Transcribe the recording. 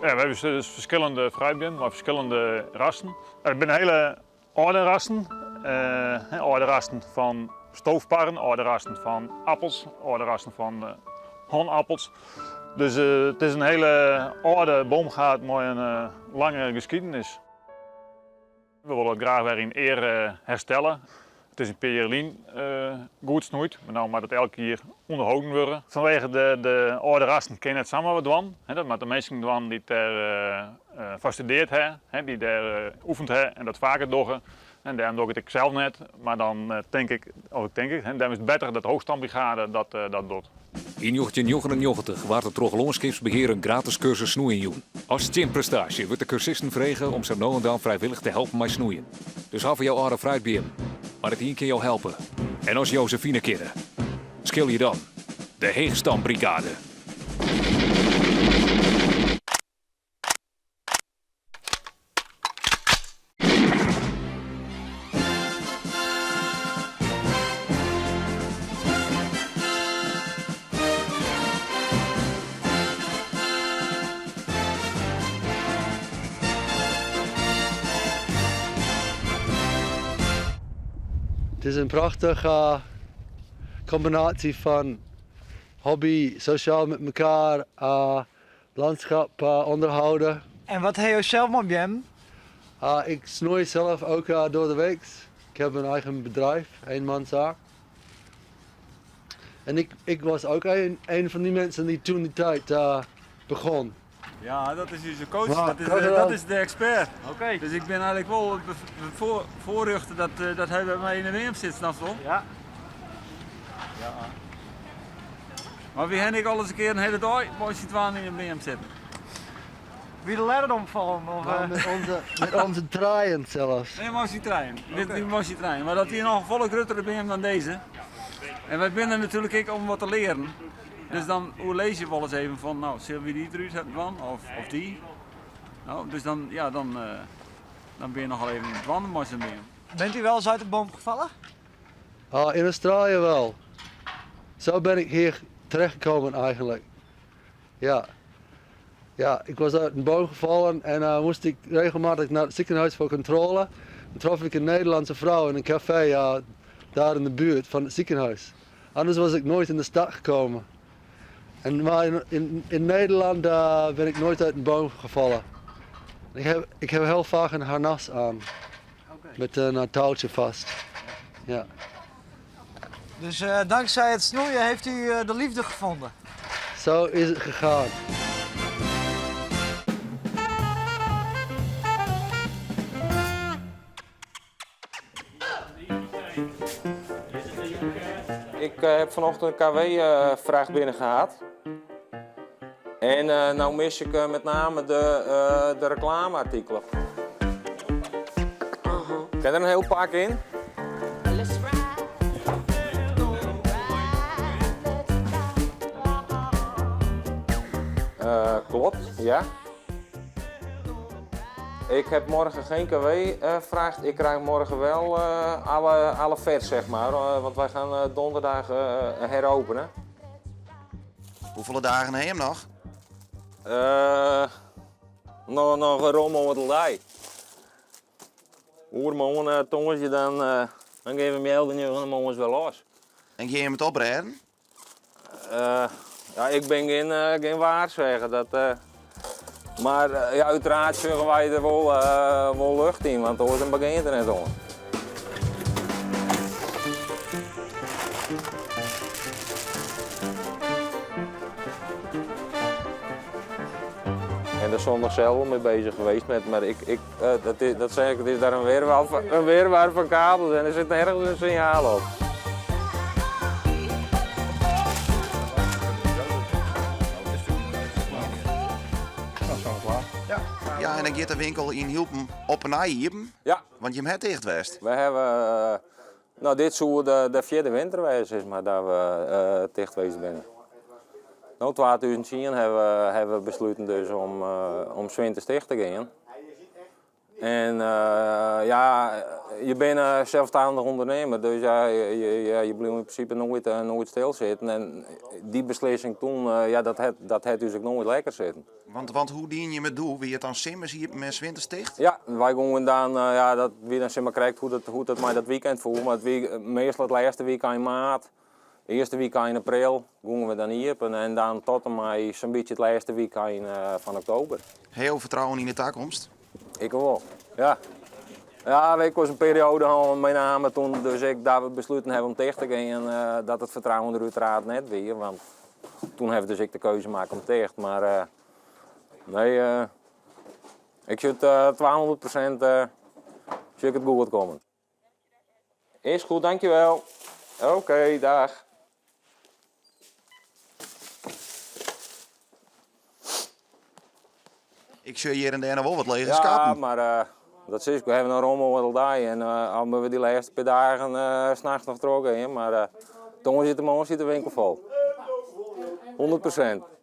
Ja, we hawwe dus ferskillende fruitbeammen mei ferskillende rassen. It binne hiele âlde rassen, âlde rassen fan stoofparren, âlde rassen fan appels, âlde rassen fan hânappels. Dus it is in hiele âlde boomgaard mei in lange geskiednis. We wolle it graach wer yn eare herstelle. It is in pear jier lyn goed snoeid, mar no moat it elk jier ûnderholden wurde. Fanwege de âlde rassen kin je net samar wat dwaan. Dat moatte minsken dwaan dy't dêr foar studeard ha, dy't dêr oefend ha en dat faker dogge. En dêrom doch ik it ek sels net, mar dan tink ik, of ik tink ik, dêrom is it better dat de Hoogstambrigade dat docht. Yn 1999 waard der troch Lânskipsbehear in gratis kursus snoeien jûn. As tsjinprestaasje wurdt de kursisten frege om sa no en dan frijwillich te helpen mei snoeien. Dus hawwe jo âlde fruitbeammen, mar it ien kin jo helpe. En as jo se fine kinne, skilje dan de Heechstambrigade. Het is een prachtige combinatie van hobby, sociaal met elkaar, Landschap onderhouden. En wat ha jo sels mei beammen? Ik snoei zelf ook door de week. Ik heb een eigen bedrijf, eenmanszaak. En ik, ik was ook een, een van die mensen die toen die tijd begon. Ja, dat is ús coach, dat is, de, dat is de expert. Oké. Dus ik bin eigenlik wol befoarrjochte dat, dat hy by my yn de beam sit, snapst wol? Ja. Ja. Mar wy hawwe ek al ris in kear in hiele dei mei syn twaen yn in beam sitten. Wie de ledder omfallen? Of, Nou, met onze, met onze trijen zelfs. Nee, mei syn trijen. Dit wie mei syn trijen. Mar dat wie noch in folle gruttere beam dan dizze. En wy binne der natuerlik ek om wat te learen. Dus dan oerlizze je wolris even fan, no, sille wy dy derút dwaan of, of dy? No, dus dan, ja, dan, dan binne je nochal even dwaande mei sa'n beam. Bent u wel eens uit de boom gevallen? Ah, in Australië wel. Zo ben ik hier terechtgekomen eigenlijk. Ja. Ja, ik was uit een boom gevallen en uh, moest ik regelmatig naar het ziekenhuis voor controle. Dan trof ik een Nederlandse vrouw in een café uh, daar in de buurt van het ziekenhuis. Anders was ik nooit in de stad gekomen. En, maar in, in, in Nederland uh, ben ik nooit uit een boom gevallen. Ik heb, ik heb heel vaak een harnas aan. Met een touwtje vast. Ja. Dus uh, dankzij het snoeien heeft u uh, de liefde gevonden? Zo is het gegaan. Ik heb vanochtend een KW-vraag binnen gehad. En nou mis ik met name de, de reclameartikelen. Kin der in hiel pak yn? Klopt, ja. Ik heb morgen geen KW-vracht. Ik krijg morgen wel alle, alle vers, zeg maar. Want wij gaan donderdag heropenen. Hoefolle dagen ha je him noch? Noch, noch rom oardel dei. Oermoarn tongersdei dan, dan gean we om healwei njoggenen moarns wer los. En gean je him it oprêden? Ja, ik bin gjin, gjin waarsegger. Dat, mar ja, uiteraard sjogge wy der wol, wol lucht yn, want oars dan begjint er net oan. En der zondag zelf wel mee bezig geweest met, maar ik, ik, dat, is, dat zeg ik, het is daar een wirwar van, een wirwar van kabels en er zit nergens een signaal op. Ja, en dan giet de winkel yn Hylpen op 'e nij iepen. Ja. Want jim ha ticht west. We hawwe, no dit soe de, de fjirde winter wêze, sis mar, dat we ticht west binne. No, 2010 hawwe we, hawwe we besluten dus om, om 's winters ticht te gean. En ja, je binne selsstannich ûndernimmer, dus ja, je bliuwe yn prinsipe noait, noait stilsitten. En dy beslissing toen, ja, dat hat, dat hat ús ek noait lekker sitten. Want, want hoe diene jimme it doe? Wie it dan simmers iepen en 's winters ticht? Ja, wy gongen dan, ja, dat wie dan sis mar krekt hoe dat, hoe dat mei dat weekend foel, mar it wie meastal it lêste wykein maart, earste wykein april gongen we dan iepen en dan tot en mei sa'n bytsje it lêste wykein fan oktober. Ha jo fertrouwen yn de takomst? Ik wol, ja. Ja, ik was in perioade hân, met name toen dus ik dat we besluten hebben om ticht te gean, dat it fertrouwen der uiteraard net wie, want toen ha we dus ek de keuze makke om ticht, mar nee, ik sjoch 200% sjoch ik it goed kommen. Is goed, dankjewel. Oké, dag. Ik sjoch hjir en dêr noch wol wat lege skappen. Ja, mar uh, dat sis ik, we hawwe in rommel dei en uh, al moatte we dy lêste pear dagen uh, nachts noch trochgean, mar uh, tongersdeitemoarn sit de winkel fol. 100%.